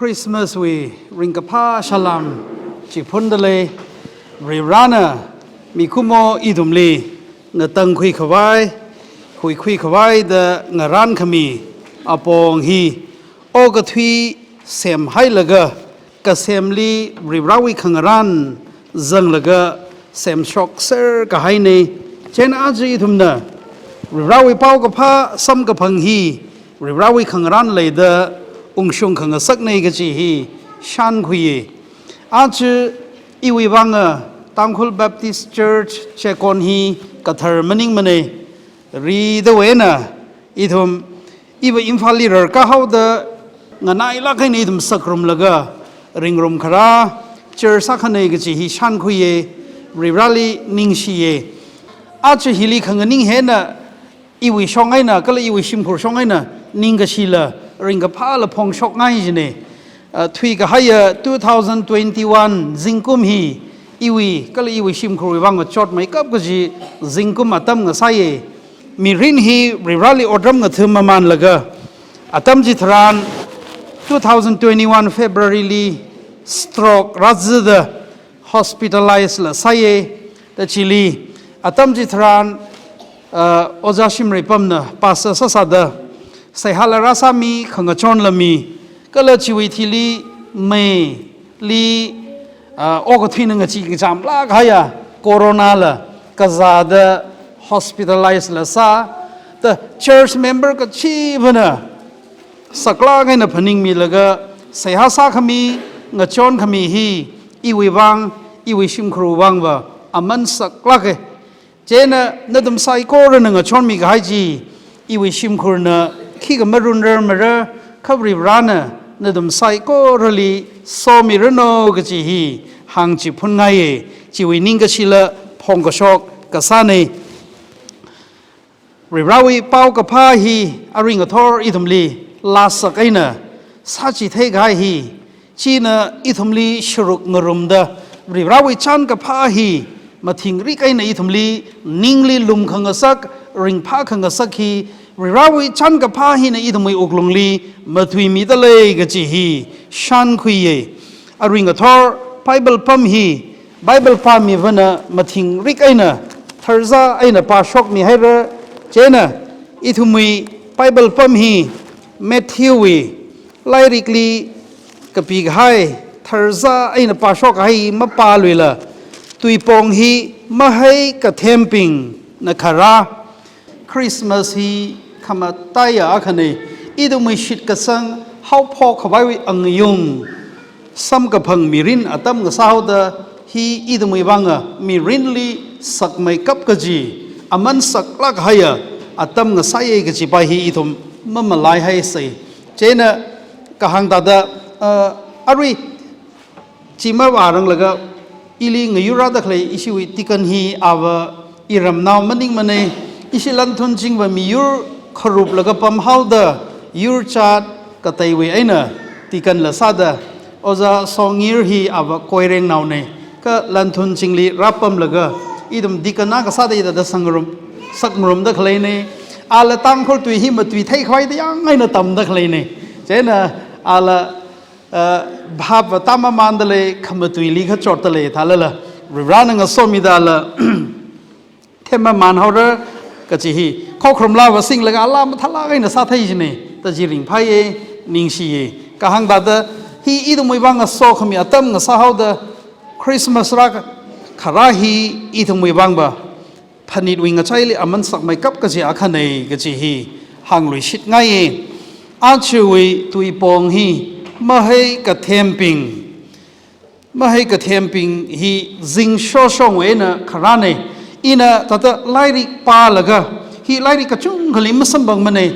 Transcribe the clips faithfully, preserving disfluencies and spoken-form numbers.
Christmas wui ringkaphā salām chiphundalei. Varivarāna mikumo ithumli ngatangkhui khavai, huikhui khavai da ngarānkhami apong hi okathui semhailaga, kasemli Varivarāwui khangarān zanglaga semshokser kahainei. Chieina aja ithumna Varivarāwui paokaphā samkaphang hi Varivarāwui khangarān leida ungshung khangasaknei kachi hi shānkhuiye. Aja iwui vanga Tangkhul Baptist Church Checkon hi kathar maningmanei. Ridawui eina ithum iva Imphalli rarkāhaoda nganailāk eina ithum sakrumlaga ringrum kharā church akhanei kachi hi shānkhuiye, Varivarāli ningshiye. Aja hili khanganing hina iwui shong eina kala iwui shimkhur shong eina ningkashila ringkaphāla phongshokngai jinei. Ah, thuikahaiya two thousand twenty-one zingkum hi iwui kala iwui shimkhurwui vang machotmeikap kaji zingkum atam ngasāye. Mirin hi Varivarāli otram ngatham mamānlaga, atam chitharan two thousand twenty-one February li stroke rāzada hospitalize la sāye. Da chili atam chitharan, ah, Ojā Shimreipamna pastor sāsāda seihāla rāsāmi, khangachonla mi, kala chiwui thili Mayli, ah, okathuina ngachee ngachamlāk kahaiya corona la kazāda hospitalize la sā. Da church member kachivana saklāk eina phaningmilaga seihā sākhami, ngachonkhami hi iwui vang, iwui shimkhurwui vangva aman saklāke. Chieina nathum saikorana ngachonmi kahai chi iwui shimkhurna khikha marunrarmara, kha Varivarāna nathum saikorali somiranu kachi hi hāngchiphunngai. Chiwui ningkashila phongkashok kasānei. Varivarāwui paokaphā hi arui ngathor ithumli lāsak eina sāchithei kahai hi, china ithumli sharuk ngarumda Varivarāwui chānkaphā hi mathingrik eina ithumli ningli lumkhangasak, ringphākhangasak hi, Varivarāwui chānkaphā hina ithumwui wuklungli matuimidalei kachi hi shānkhuiye. Arui ngathor Bible pam hi Bible pāmivana mathingrik eina tharzā eina pāshokmihaira. Chieina ithumwui Bible pam hi Matthewwui lairikli kapikahai tharzā eina pāshokkahai mapāluila, tuipong hi mahai kathembingna kharā. Christmas hi khamataiya akhanei, ithumwui shitkasang haophok khavaiwui angayung samkaphang mirin atam ngasāhaoda hi ithumwui vanga mirinli sakmeikap kaji, aman saklāk kahaiya atam ngasāye kajipa hi ithum mamalaihaisei. Chieina kahāng thāda, ah, arui chi mavāranglaga ili ngayurrāda khalei ishiwui deacon hi ava iramnao maningmanei. Ishi Lanthunchingva miyur kharuplaga pamhaoda yurchat kateiwui eina deacon la sāda, Ojā Songir hi ava Koirengnaonei. Kha Lanthunchingli rāpamlaga ithum deacon akha sāda ithāda sangarum, sakngarumda khaleinei. Ala Tangkhul tui hi matuithei khavai da yang eina tamda khaleinei. Chieina ala, ah, bhap va tam mamandalei, khamatuili kachotdalei thālala, Varivarāna ngasomida ala themmamanhaora kachi hi khokharum lava singlaga ala mathālāk eina sāthei jinei, da chi ringphāye, ningshiye. Kahāng thāda hi ithumwui vanga sokhami atam ngasāhaoda Christmas rākharā hi ithumwui vangva phanitwui ngachaili aman sakmeikap kaji akhanei kaji hi hāngluishitngaiye. Ajawui tuipong hi mahai kathembing, mahai kathembing hi zingshoshongwui eina kharānei. Ina thāda lairik pālaga, hi lairik kachungkhali masamphangmanei.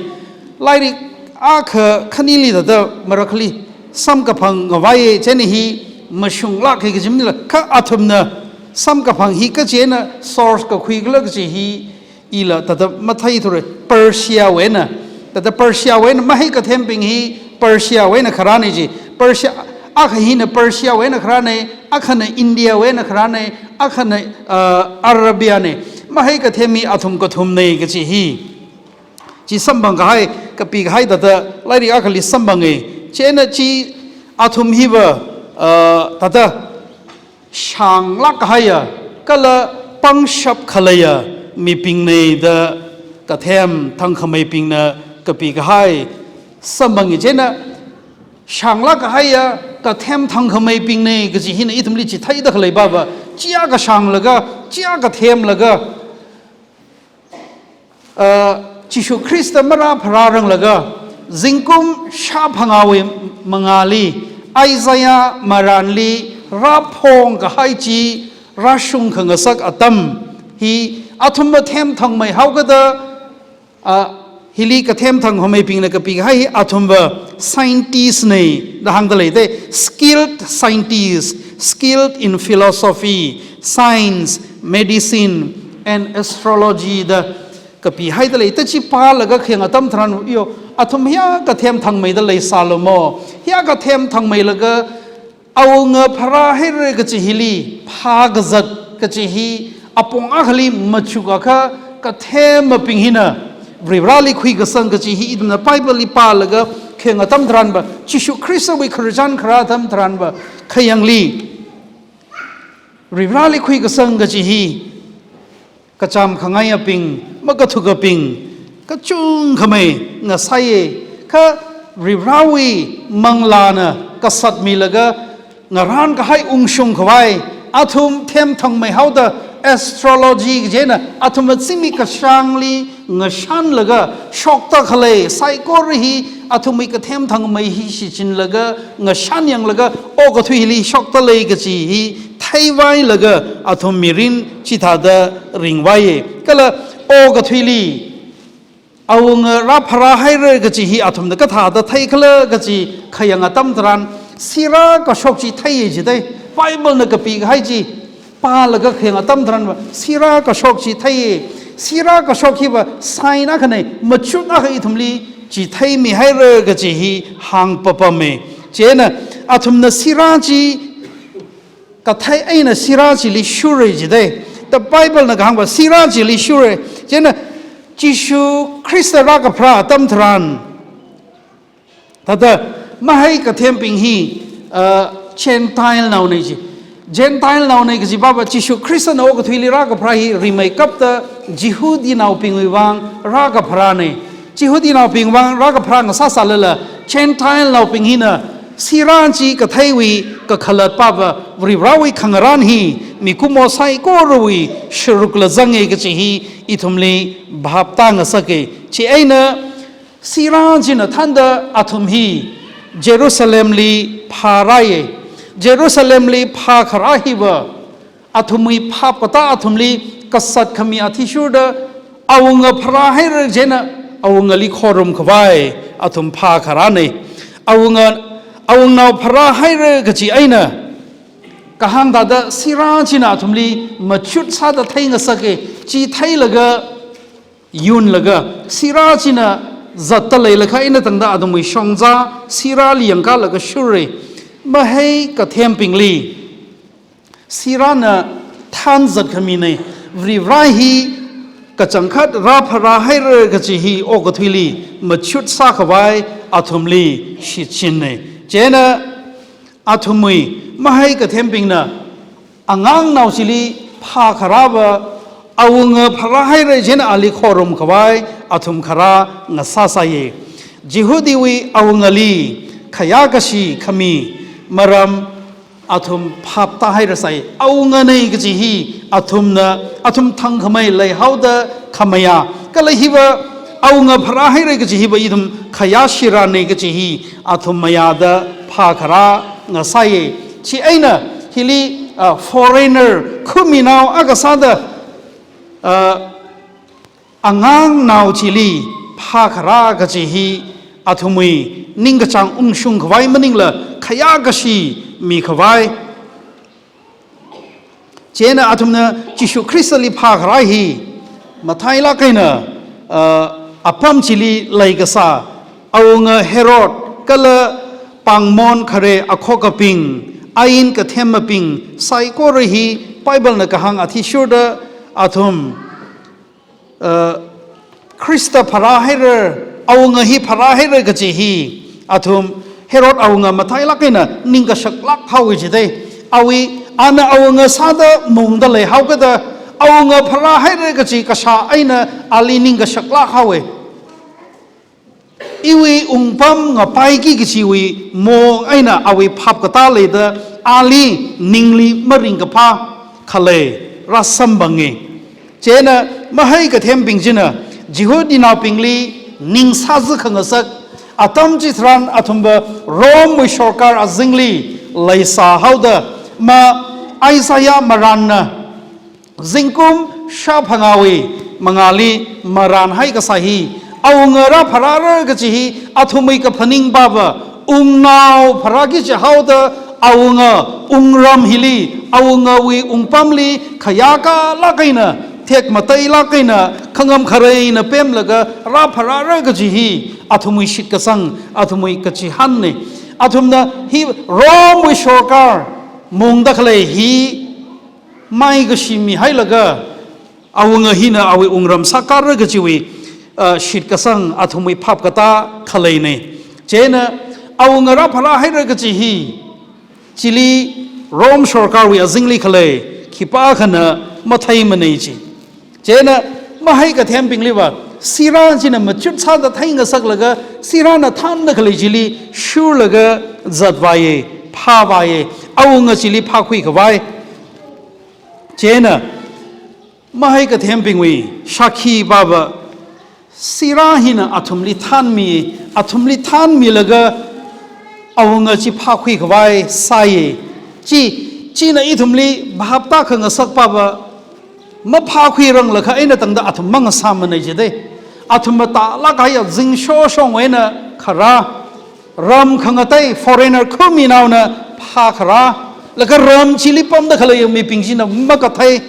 Lairik akha khanili thāda marakhali samkaphang ngavaiye, chieina hi mashunglāke kaji maningla, kha athumna samkaphang hi kachi eina source kakhui khala kachi hi ila thāda matheithura. Persiawui eina, thāda Persiawui eina mahai kathembing hi Persiawui eina kharānei ji. Persia, akha hina Persiawui eina kharānei, akhana Indiawui eina kharānei, akhana, ah, Arabianei. Mahai kathem hi athum kathumnei kachi hi chi samphang kahai, kapi kahai thāda lairik akhali samphangei. Chieina chi Athum hiva, uh, thāda shānglāk kahaiya, kala pangshap khaleiya mibingnei da kathem thangkhameibingna kapi kahai samphanga. Chieina shānglāk kahaiya kathem thangkhameibingnei kaji hina ithumli chitheida khalei pava, chiya kashānglaga, chiya kathemlaga, uh, Jishu Khrista marāpharāranglaga, zingkum shāphangāwui mangāli, Isaiah marānli rāphong kahai chi rāshung khangasak atam hi, athum mathem thangmei haokada, uh, hili kathem thangkhameibingna kapi kahai hi athumva scientist nei da hāngda leidei, skilled scientist, skilled in philosophy, science, medicine, and astrology da kapihaida lei. Thāda chi pālaga khayang atam tharan, yo, athum hiya kathem thangmeida leisālu mo, hiya kathem thangmeilaga awunga pharāhaira kachi hili phākazat kachi hi apong akhali machukakha kathemmabing hina Varivarāli khuikasang kachi hi ithumna Bible li pālaga khayang atam tharanva, Jishu Khristawui khararchan kharā atam tharanva, khayangli Varivarāli khuikasang kachi hi kachām khangaiyabing, makathukabing kachungkhamei ngasāya. Kha Varivarāwui manglāna kasatmilaga ngarān kahai ungshung khavai, athum them thangmei haoda astrology kaji eina athum atsingmi kashāngli ngashanlaga shokta khalei saikora hi athumwui kathem thangmei hi shichinlaga ngashan yanglaga okathui hili shokta lei kachi hi theivailaga athum mirin chithāda ringvaiya. Kala okathuili awunga rāpharāhaira kachi hi athumna kathāda theikhala kachi khayang atam tharan, sirā kashok chi theiya jidei. Bible na kapi kahai chi pālaga khayang atam tharanva, sirā kashok chi theiya. Sirā kashok hiva sign akhanei, machut akha ithumli chitheimihaira kachi hi hāngpapama. Chieina athumna sirā chi kathei eina sirā chili shurra jidei. Thāda Bible na kahāngva sirā chili shurra. Chieina Jishu Khrista rākapharā atam tharan, thāda mahai kathembing hi, uh, Gentile naonei ji. Gentile naonei kaji pava Jishu Khristana okathuili rākapharā hi rimeikapta Jihudinaobingwui vang rākapharānei. Jihudinaobing vang rākapharā ngasāsālala, Gentile naobing hina sirā chi katheiwui kakhalat pava Varivarāwui khangarān hi mikumo saikorawui sharukla zanga kachi hi ithumli bhap tāngasaka. Chieina sirā china thānda athum hi Jerusalemli phārāya. Jerusalemli phākharā hiva athumwui phap katā athumli kasat khami athishurda awunga pharāhaira chieina awungali khorum khavai athum phākharānei. Awunga, awungnao pharāhaira kachi eina kahāng thāda sirā china athumli machut sāda theingasaka. Chi theilaga yunlaga, sirā china zatta leilakha eina tangda athumwui shongzā sirāli yangkalaga shurra. Mahai kathembingli sirāna thānzat khaminei, Varivarā hi kachangkhat rāpharāhaira kachi hi okathuili machut sākhavai athumli shichinnei. Chieina athumwui mahai kathembingna angangnao chili phākharāva awunga pharāhaira chieina ali khorum khavai athum kharā ngasāsāya. Jihudiwui awungali khayākashi khami maram athum phap tāhairasai. Awunganei kachi hi athumna, athum thangkhamei leihaoda khamayā. Kala hiva awunga pharāhaira kachi hiva ithum khayāshirānei kachi hi athum mayāda phākharā ngasāya. Chieina hili, ah, foreigner, khuminao akha sāda, ah, angangnao chili phākharā kachi hi athumwui ningkachāng ungshung khavai maningla khayākashi mikhavai. Chieina athumna Jishu Khristali phākharā hi mathailāk eina, ah, apam chili leikasā awunga Herod kala pāngmon khare akhokabing, ain kathemmabing saikora hi Bible na kahāng athishurda athum, uh, Khrista pharāhaira, awunga hi pharāhaira kachi hi athum Herod awunga matailāk eina ningkashaklāk haowa jidei. Awui, ana awunga sāda mungda leihaokida, awunga pharāhaira kachi kashā eina ali ningkashaklāk haowa. Iwui wungpam ngapaiki kachiwui mong eina awui phap katā leida ali ningli maringkaphā khalei rāsamphanga. Chieina mahai kathembing china Jihudinaobingli ning sāzā khangasak, atam chitharan athumva Romewui sorkar azingli leisāhaoda, ma Isaiah marānna zingkum shāphangāwui mangāli marānhai kasā hi, awunga rāpharāra kachi hi athumwui kaphaning pava, wungnao pharāki jihaoda awunga wungram hili awungawui wungpamli khayākalāk eina, thek matailāk eina, khangam khareina pemlaga rāpharāra kachi hi athumwui shitkasang, athumwui kachihānna. Athumna hi Romewui sorkar mungda khalei hi maikashi mihailaga, awunga hina awui wungram sākāra kachiwui, uh, shitkasang athumwui phap katā khaleina. Chieina awunga rāpharāhaira kachi hi, chili Rome sorkarwui azingli khalei khipākhana matheimana ji. Chieina mahai kathembingliva, sirā china machut sāda theingasaklaga, sirāna thānda khalei chili shurlaga zatvāya, phāvāya, awunga chili phākhui khavai. Chieina mahai kathembingwui shākhi pava, sirā hina athumli thānmi, athumli thānmilaga awunga chi phākhui khavai sāya. Chi, china ithumli bhap tākhangasak pava, maphākhuiranglakha eina tangda athum mangasāmana jidei. Athum matālāk kahai azing shoshongwui eina kharā, ram khangatei foreigner khaminaona phākharā, laga ram chili pamda khalei mibing china makathei,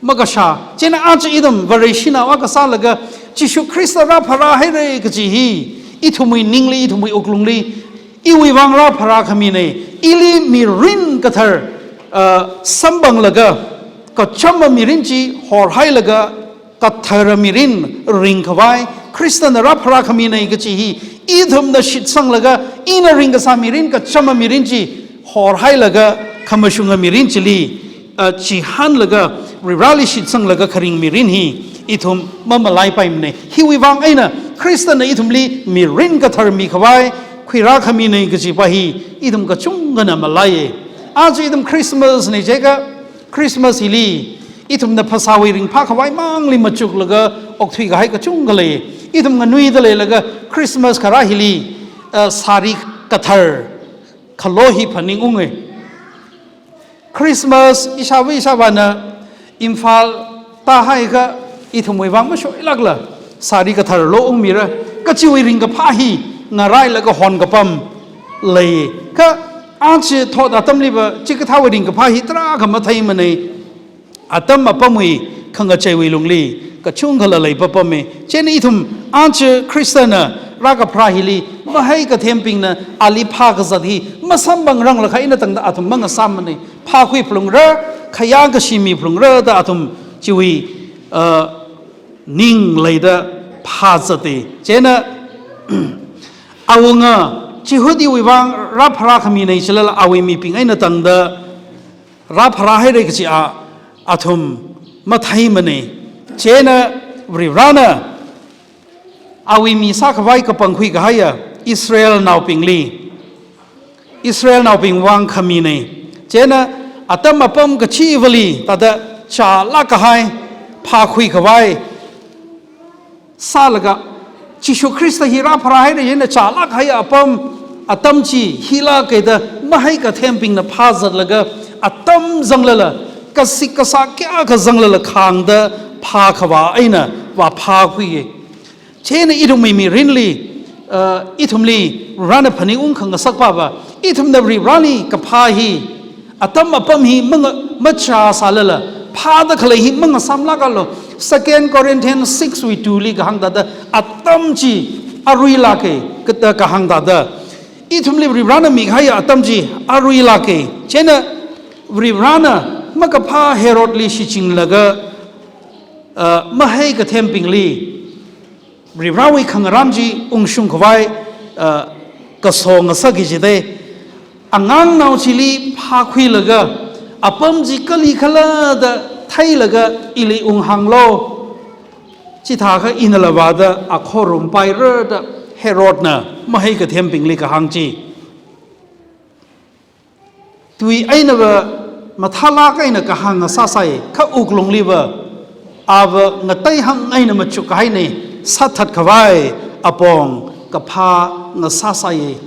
makashā. Chieina aja ithum Vareshinao akha sālaga Jishu Khrista rāpharāhaira kachi hi ithumwui ningli, ithumwui wuklungli, iwui vang rāpharākhamina, ili mirin kathar, uh, samphanglaga, kachama mirin chi horhailaga, kathara mirin ringkhavai Khristana rāpharākhamina kachi hi ithumna shitsanglaga, ina ringkasā mirin, kachama mirin chi horhailaga, khamashunga mirin chili, uh, chihānlaga, Varivarāli shitsanglaga kharing mirin hi ithum mamalaipaimana. Hiwui vang eina Khristana ithumli mirin kathar mikhavai khuirākhamina kachi pa hi ithum kachungkhana malaiya. Aja ithum Christmas na jiakha, Christmas hili ithumna phasāwui ringphā khavai mangli machuklaga okthui kahai kachungkha lei. Ithum nganuida leilaga Christmas kharā hili, uh, sari kathar khalo hi phaningunga. Christmas ishāva ishāvāna Imphal tāhaiakha ithumwui vang mashoilākla sari kathar lo ungmira kachiwui ringkaphā hi ngarailaga honkapam lei. Kha aja thot atamliva chikathāwui ringkaphā hi tarākha matheimana. Atam apamwui khangacheiwui lungli kachungkhala leipapama. Chieina ithum aja Khristana rākapharā hili mahai kathembingna ali phākazat hi masamphangrang lakha eina tangda athum mangasāmana. Phākhui phalungra, khayākashi mi phalungra da athum chiwui, uh, ning leida phāzata. Chieina awunga Jihudiwui vang rāpharākhamina chilala awui mibing eina tangda rāpharāhaira kachi a athum matheimana. Chieina Varivarāna awui mi sākhavai kapangkhui kahaia Israelnaobingli, Israelnaobing vang khamina. Chieina atam apam kachivali thāda chālāk kahai phākhui khavai sālaga, Jishu Khrista hi rāpharāhaira eina chālāk kahai apam, atam chi hilāka da mahai kathembingna phāzatlaga, atam zanglala, kasik kasā kayākha zanglala khāngda phākhavā eina vāphākhuiya. Chieina ithumwui mirinli, uh, ithumli Varena phaningungkhangasak pava, ithumna Varivarāli kaphā hi, atam apam hi manga-, machāsālala, phāda khalei hi mangasāmlākalu. Second Corinthians six wui two li kahāng thāda, atam chi aruilāka, kata kahāng thāda. Ithumli Varivarāna mikahai atam chi aruilāka. Chieina Varivarāna makaphā Herodli shichinglaga, uh, mahai kathembingli Varivarāwui khangarān chi ungshungkhavai, uh, kasong ngasakki jidei. Angangnao chili phākhuilaga, apam chi kali khala da theilaga ili unghānglu. Chithākha inala vāda akhorum paira da Herodna mahai kathembingli kahāng chi. Tui einava mathālāk eina kahāng ngasāsai, kha wuklungliva ava ngateihāng eina machuk kahainei, sāthat khavai apong kaphā ngasāsai.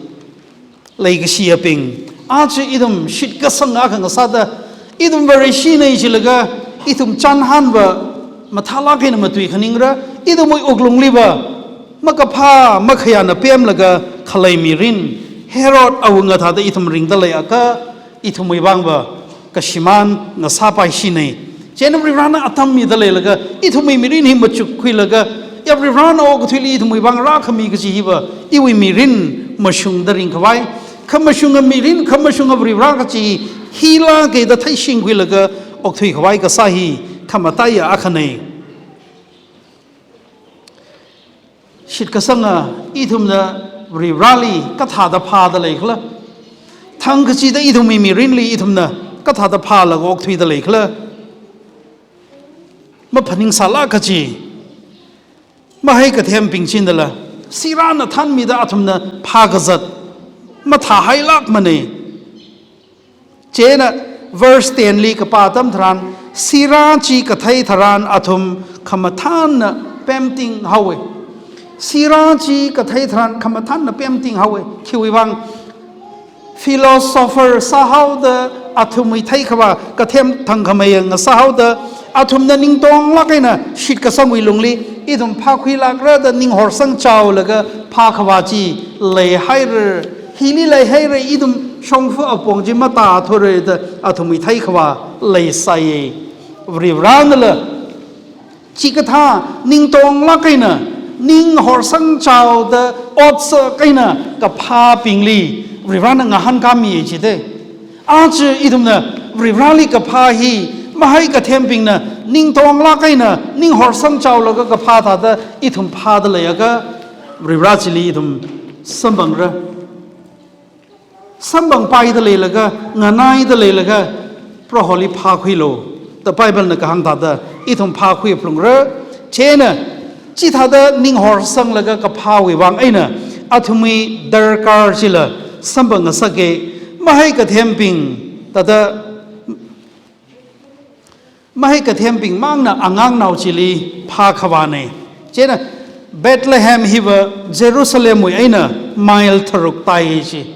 Leikashiyabing, aja ithum shitkasang akha ngasāda, ithum Vareshinei jilaga, ithum chānhānva mathālāk eina matui khaningra, ithumwui wuklungliva makaphā makhayāna pemlaga khalei mirin, Herod awunga thāda ithum ringda leiakha, ithumwui vangva kashimān ngasāpaishinei. Chieina Varivarana atam mida leilaga, ithumwui mirin hi machukkhuilaga, ya Varivarana okathuili ithumwui vang rākhami kaji hiva, iwui mirin mashungda ringkhavai, khamashunga mirin, khamashunga Varivara kaji hila kida theishingkhuilaga okthui khavai kasā hi khamataiya akhanei. Shitkasanga ithumna Varivarali kathāda phāda leikhala? Thangkachida ithumwui mirinli ithumna kathāda phālaga okthuida leikhala? Maphaningsālāk kaji, mahai kathembing chinala, sirāna thānmida athumna phākazat mathāhailākmanei. Chieina verse ten li kapā atam tharan, sirā chi kathei tharan athum khamathānna pemting haowe. Sirā chi kathei tharan khamathānna pemting haowe. Khiwui vang? Philosopher sāhaoda athumwui theikhavā kathem thangkhamei ngasāhaoda, athumna ningtonglāk eina shitkasangwui lungli ithum phākhuilākra da ning horsang chaolaga phākhavā chi leihaira, hili leihaira, ithum shongfa apong chi matāthura da athumwui theikhavā leisai. Varivaranala chikathā ningtonglāk eina, ning horsang chaoda otsak eina kaphābingli Varivarana ngahānkāmi jidei. Aja ithumna Varivarali kaphā hi, mahai kathembingna ningtonglāk eina, ning horsang chaolaga kaphā thāda ithum phāda leiakha, Varivara chili ithum samphangra. Samphangpaida leilaga, nganaida leilaga, Proholi phākhuilu da Bible na kahāng thāda ithum phākhui phalungra. Chieina chithāda ning horsanglaga kaphāwui vang eina athumwui darkar chila samphang ngasaka. Mahai kathembing thāda, mahai kathembing mangna angangnao chili phākhavānei. Chieina Bethlehem hiva Jerusalemwui eina mile tharuk tāi chi.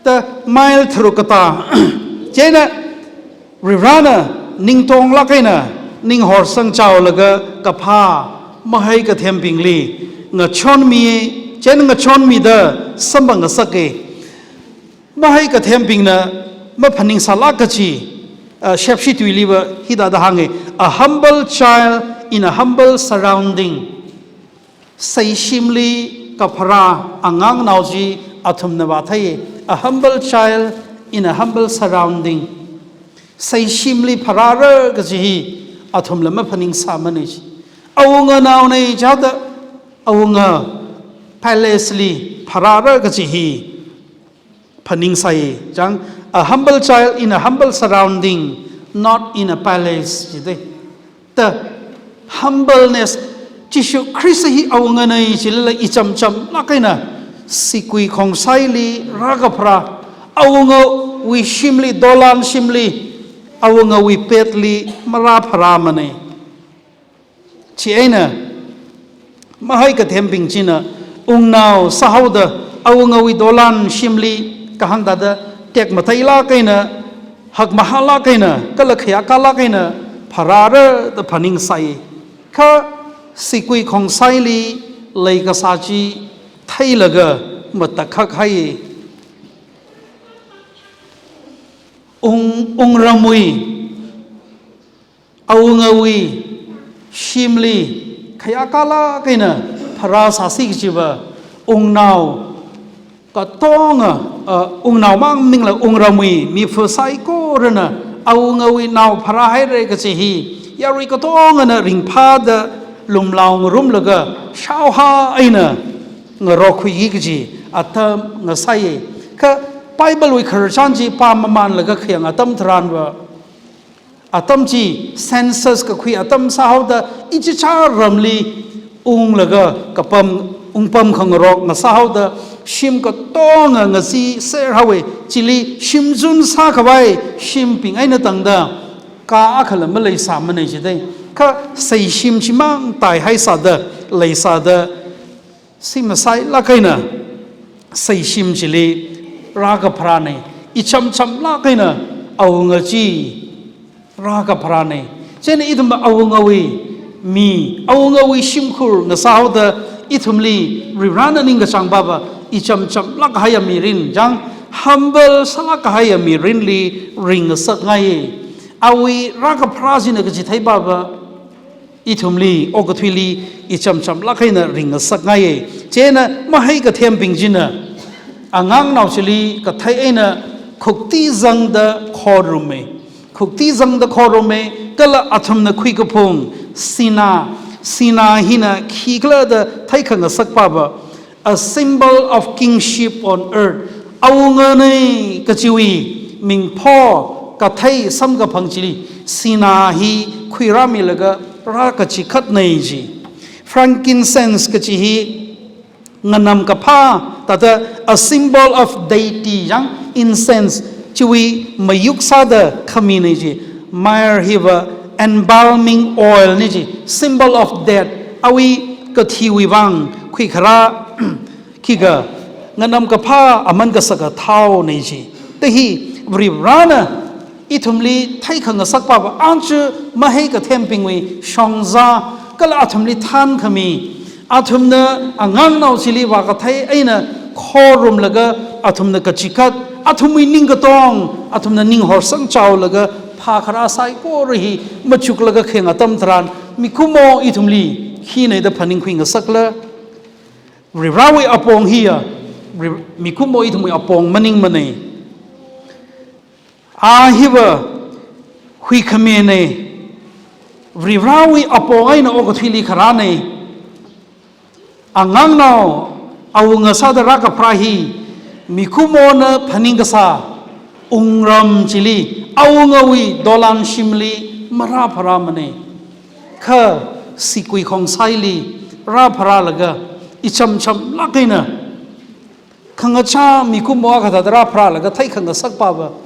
Ta mile tharuk katā. Chieina Varivarana ningtonglāk eina ning horsang chaolaga kaphā mahai kathembingli ngachonmi, chieina ngachonmida samphang ngasaka. Mahai kathembingna maphaningsālāk kaji, ah, Shepshi tuiliva hithāda hānga, "A humble child in a humble surrounding." Seishimli kapharā angangnao chi athumna vāthei, a humble child in a humble surrounding. Seishimli pharāra kaji hi athumla maphaningsāmanei chi. Awunganaonei chāda, awunga palace li pharāra kaji hi phaningsai chang, a humble child in a humble surrounding, not in a palace, jidei. Ta humbleness, Jishu Khrista hi awunganei chilala ichamchamlāk eina, sigui khongsaili rākapharā, awungawui shimli, dolan shimli, awungawui petli marāpharāmanei. Chieina mahai kathembing china wungnao sāhaoda awungawui dolan shimli kahāng thāda tekmateilāk eina, hakmahālāk eina, kala khayākalāk eina pharāra da phaningsai. Kha sigui khongsaili leikasā chi theilaga matakhak hai. Wung, wungramwui awungawui shimli khayākalāk eina pharāsāsi kajiva, wungnao katonga, ah, wungnao mang maningla wungramwui mipha saikorana awungawui nao pharāhaira kaji hi yarui katongana ringphāda lumlao ngarumlaga shaohā eina ngarokhuiki kaji, atam ngasāya. Kha Bible wui khararchan chi pāmamanlaga khayang atam tharanva, atam chi census kakhui atam sāhaoda ichichā ramli unglaga kapam, ungpam khangarok ngasāhaoda shim katonga ngasi serhaowa. Chili shimzun sākhavai shimbing eina tangda ka akhala maleisāmana jidai. Kha seishim chimang taihaisāda leisāda, simasailāk eina seishim chili rākapharāna. Ichamchamlāk eina awunga chi rākapharāna. Chieina ithum awungawui mi, awungawui shimkhur ngasāhaoda ithumli Varivarana ningkachāng pava ichamchamlāk kahaiya mirin, chang humble sālāk kahaiya mirinli ringngasakngaiya. Awui rākapharā china kachithei pava ithumli, okathuili ichamchamlāk eina ringngasakngaiya. Chieina mahai kathembing china angangnao chili kathei eina khukti zangda khoruma. Khukti zangda khoruma, kala athumna khuikaphung sinā, sinā hina khikhala da theikhangasak pava, a symbol of kingship on earth. Awungana kachiwui mingpho kathei samkaphang chili sinā hi khuirāmilaga rākachikatna ji. Frankincense kachi hi nganam kaphā, thāda a symbol of deity, yang incense chiwui mayuk sāda khamina ji. Myrrh hiva embalming oil na ji, symbol of death, awui kathiwui vang khuikharā khikha nganam kaphā aman kasaka thaona ji. Te hi Varivarana ithumli theikhangasak pava, aja mahai kathembingwui shongza kala athumli thankhami, athumna angangnao chili vākathei eina khorumlaga athumna kachikat, athumwui ningkatong athumna ning horsangchaolaga phākharā saikora hi machuklaga khayang atam tharan, mikumo ithumli khina da phaningkhui ngasakla? Varivarawui apong hiya, Vari-, mikumo ithumwui apong maningmana. A hiva huikhamina, Varivarawui apong eina okathuili kharāna. Angangnao awunga sāda rākapharā hi mikumona phaningkasā wungram chili, awungawui dolanshimli marāpharāmana. Kha sigui khongsaili rāpharālaga, ichamchamlāk eina khangachā mikumo akha thāda rāpharālaga theikhangasak pava,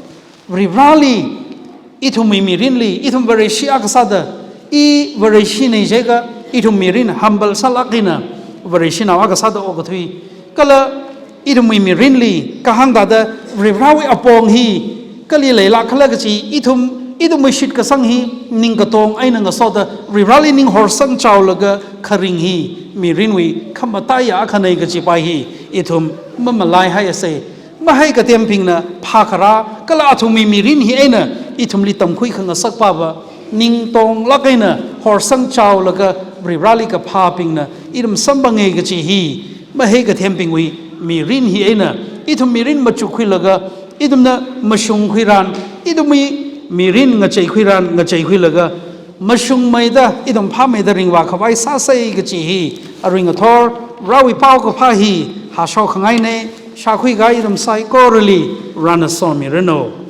Varivarali, ithumwui mirinli, ithum Vareshi akha sāda, i Vareshina jiakha, ithum mirin humble sālāk eina Vareshinao akha sāda okathui, kala ithumwui mirinli kahāng thāda Varivarawui apong hi kali leilākkhala kachi, ithum, ithumwui shitkasang hi ningkatong eina ngasoda Varivarali ning horsangchaolaga kharing hi mirinwui khamataiya akhana kachi pai hi ithum mamalaihaiasa. Mahai kathembingna phākharā kala athumwui mirin hi eina ithumli tamkhui khangasak pava, ningtonglāk eina horsangchaolaga Varivarali kaphābingna ithum samphanga kachi hi mahai kathembingwui mirin hi eina ithum mirin machukkhuilaga, ithumna mashungkhuiran, ithumwui mirin ngacheikhuiran, ngacheikhuilaga, mashungmeida, ithum phāmeida ringvā khavai sāsa kachi hi, aring athor, Varewui paokaphā hi hāshok khangaina. Shākhuikahai ithum saikorali Varena somiranu.